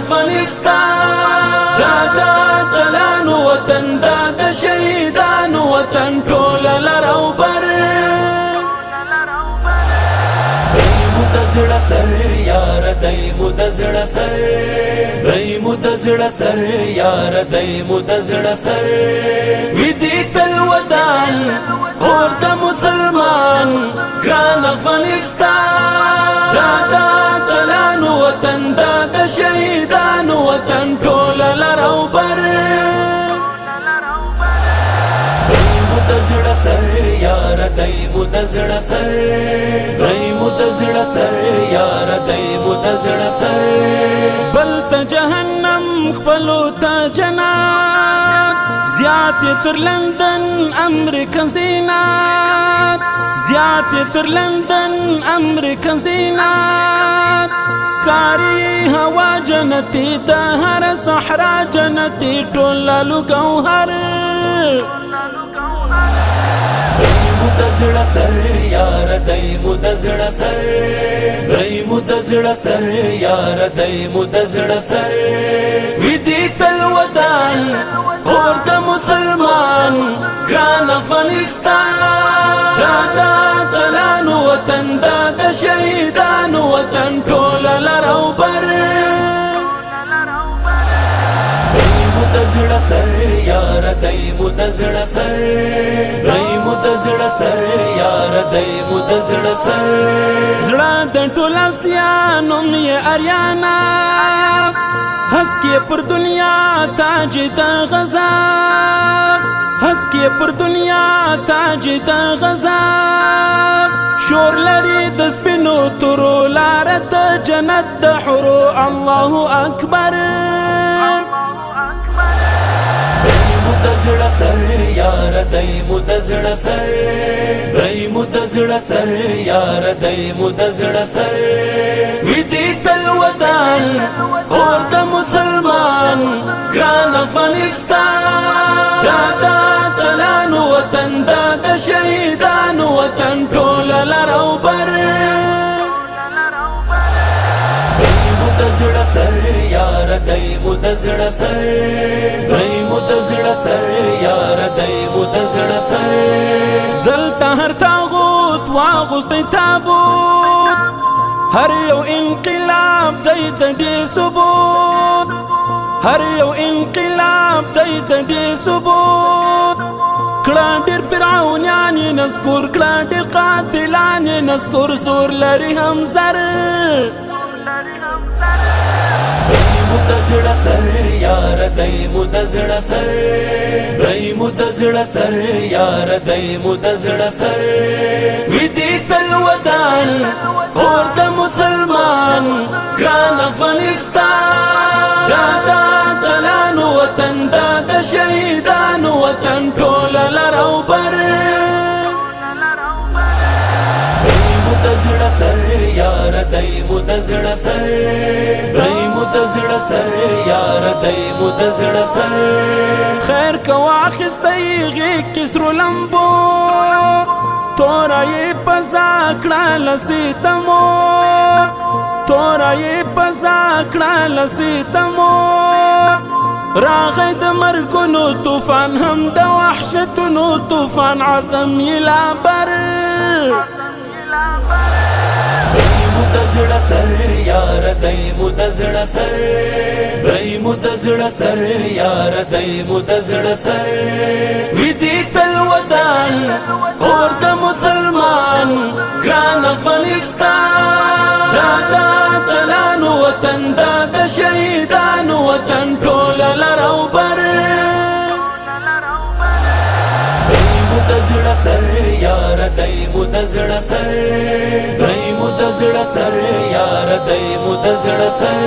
افغانستان، دا د اتلانو وطن، دا د شهیدانو وطن، ټول لرو بر. دی مو د زړه سر یار، دی مو د زړه سر، دی مو د زړه سر یار، دی مو د زړه سر. ویدی تل ودان اور د مسلمان ګران افغانستان، دا د اتلانو وطن، دا د شهیدانو وطن، ټول لرو بر. دی مو د زړه سر یار، دی مو د زړه سر، دی مو د زړه سر یار، دی مو د زړه سر. بل ته جهنم، خپلو ته جنت، زیات تر لندن امریکا زینت، زیات تر لندن امریکا زینت. کاری هوا جنتی، د هر صحرا جنتی، ټول لالو ګوهر. دی مو د زړه سر یار، دی مو د زړه سر، دی مو د زړه سر یار، دی مو د زړه سر. ویدی تل ودان اور د مسلمان ګران افغانستان، دا د اتلانو وطن، دا د شهیدانو وطن، ټول لرو بر. دی مو د زړه سر یار، دی مو د زړه سر، دی مو د زړه سر یار، دی مو د زړه سر. زړه د ټول اسیا، نوم یې اریانا، هسکی پر دنیا تاج د غزا، هسکی پر دنیا تاج د غزا. شور لري د سپینو تورو، لار د جنت د حورو، الله اکبر. دی مو د زړه سر یار، دی مو د زړه سر، دی مو د زړه سر یار، دی مو د زړه سر. ویدی تل ودان اور د مسلمان ګران افغانستان، دا د اتلانو وطن، دا د شهیدانو وطن، ټول لرو بر. دی مو د زړه سر یار، دی مو د زړه سر، دی مو د زړه سر یار، دی مو د زړه سر. دلته هر تاغوت واغوستی تابوت، هر یو انقلاب دی د دې ثبوت، هر یو انقلاب دی د دې ثبوت. کړه ډیر فرعونیان یې نسکور، کړه ډیر قاتلان یې نسکور، زور لري هم زر. دی مو د زړه سر یار، دی مو د زړه سر، دی مو د زړه سر یار، دی مو د زړه سر. ویدی تل ودان اور د مسلمان ګران افغانستان، دا د اتلانو وطن، دا د شهیدانو وطن، ټول لرو بر. دی مو د زړه سر یار، دی مو د زړه سر، دی مو د زړه سر یار، دی مو د زړه سر. خیر کو اخیستی غیږ کې سرو لمبو، تورا یې پزا کړه لسیتمو، تورا یې پزا کړه لسیتمو. راغی د مرګونو طوفان، هم د وحشتونو طوفان، عزم یې لا بر. دی مو د زړه سر یار، دی مو د زړه سر، دی مو د زړه سر یار، دی مو د زړه سر. ویدی تل ودان اور د مسلمان ګران افغانستان، دا د اتلانو وطن، دا د شهیدانو وطن، ټول لرو بر. دی مو د زړه سر یار، دی مو د زړه سر، دی مو د زړه سر یار، دی مو د زړه سر.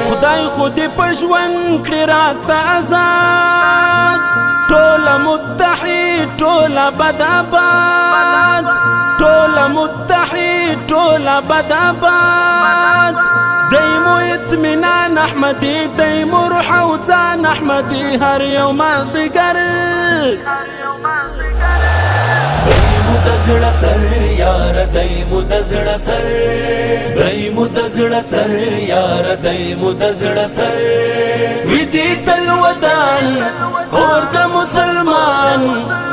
خدای خو دې په ژوند کړي راته آزاد، ټوله متحد، ټوله بد آباد، ټوله متحد، ټوله بد آباد. دی مو اطمینان احمدي، دی مو روح او ځان احمدي، هر یو مازدیګر. دی مو د زړه سر یار، دی مو د زړه سر، دی مو د زړه سر یار، دی مو د زړه سر. ویدی تل ودان کور د مسلمان،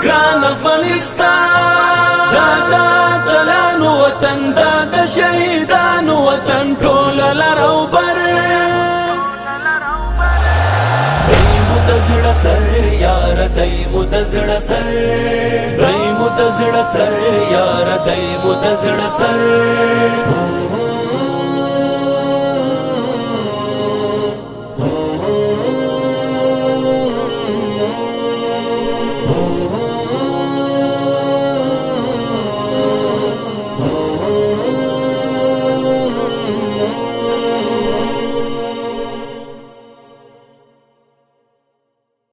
ګران افغانستان. دا د اتلانو وطن، دا د شهیدانو وطن، ټول لرو بر. دی مو د زړه سر یار، دی مو د زړه سر، دی مو د زړه سر یار، دی مو د زړه سر.